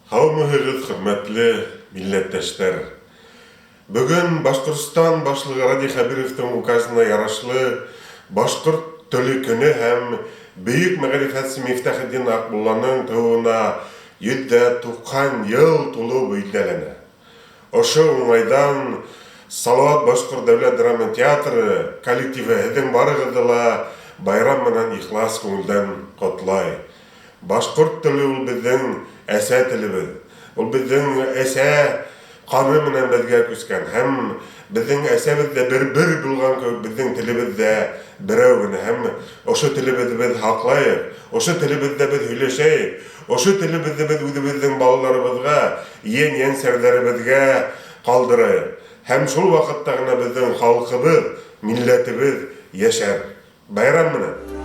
Һаумыһығыҙ, хөрмәтле милләттәштәр! Бөгөн Башҡортостан Башлығы Радий Хәбировтың указына ярашлы Башҡорт теле көнө һәм бөйөк мәғрифәтсе Мифтахетдин Аҡмулланың тыуыуына 190 йыл тулыу билдәләнә. Ошо уңайҙан Салауат башҡорт дәүләт драма театры коллективы һеҙҙең барығыҙҙы ла байрам менән ихлас күңелдән ҡотлай. Башҡорт теле ул беҙҙең әсә телебеҙ. Ул беҙҙең әсә ҡаны менән беҙгә күскән һәм беҙҙең әсәбеҙ ҙә бер бер булған кеүек беҙҙең телебеҙ ҙә берәү генә һәм ошо телебеҙҙе беҙ һаҡлайыҡ, ошо телебеҙҙә беҙ һөйләшәйек, ошо телебеҙҙе беҙ үҙебеҙҙең балаларыбыҙға, ейән-ейәнсәрҙәребеҙгә ҡалдырайыҡ. Һәм шул ваҡытта ғына беҙҙең халҡыбыҙ, милләтебеҙ йәшәр. Байрам менән!